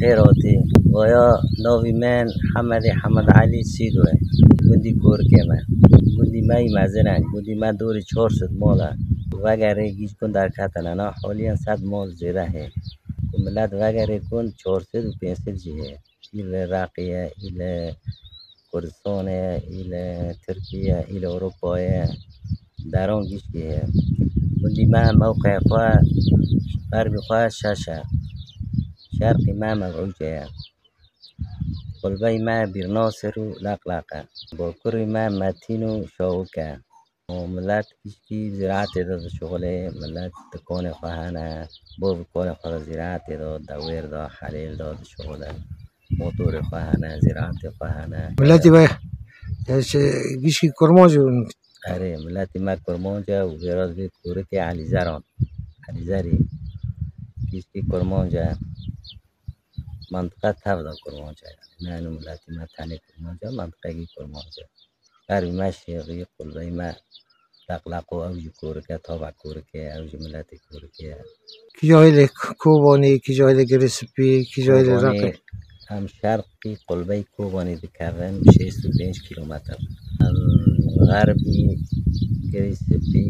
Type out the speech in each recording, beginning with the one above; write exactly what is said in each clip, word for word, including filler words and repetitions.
Xêr hatî. Vaya navî min Hemedê Hemed Elî Sîdo ye. Gundî Korikê me. Gundî me yî mezin e. Gundî me dorê çar sed mal e. Vegerê gîş gund derketine. Na haliyen sed mal zêde heye. Ku milet vegerê gund çar sed û pênc sed jî heye. Î li Iraqê ye, î li Kurdistanê ye, î li Tirkiyê ye, î li Ewropayê ye. Deran gişkê ye. Gundî me mewqeyê xwe, xerbî xwe şeş e. Şerqî me Mevûce ye. Qulbey me Bîrnasir û Leqleq e. Bakurî me Metîn û Şawik e. Û milet gişkî ziraetê de dişuxulê, milet dikonê xwe hene, bo vikonê xwe de ziraetê de, dewêr de, helêl de dişuxulin. Motorê xwe hene, ziraetê xwe hene. Miletî we, e, şey, gişkî kurmanc bûn. Erê, miletî me kurmanc e û vêra vê Korikê Elîzeran. Elîzerî. Gişkî kurmanc e. Mantiqe tev de kurmanc e. Ne eno miletî me tenê kurmanc e, mantiqekî kurmanc e. Xerbî me Şêxî, qulbey me Leqleqo, ew jî Korik e, tava Korikê, ew jî miletê Korikê ye. Kîja hêlê Kobanî, kîja hêlê Girê Spî, kîja hêlê Kobanî, Reqê? Em şerqî qulbey Kobanî dikevin şêst û pênc kîlometr. Em xerbî Girê Spî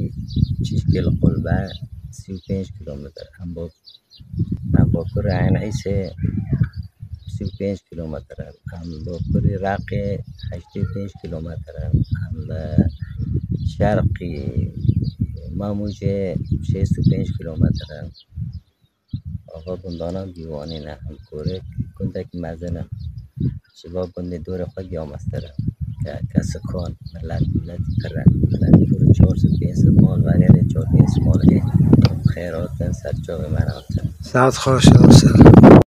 çîşkê li qulbe sî û pênc kîlometr. Em bo Em bakurê Eyn Îsê sî û pênc kîlometr in. Em bakurê Reqê heştê û pênc kîlometr in. Em li şerqî Mamûcê şêst û pênc kîlometr in. Ava gundana Dîwanî ne. Em Korik gundekî mezin in. Ji va gundê dorê xwe giya mestir e. Ke-, kesikan, milet, milet pir e. Milet pir çar sed pênc sed mal vegerê çar pênc sed mal hê. Xêr hatin, ser çavê me re hatin. Saet xweş, ew ser.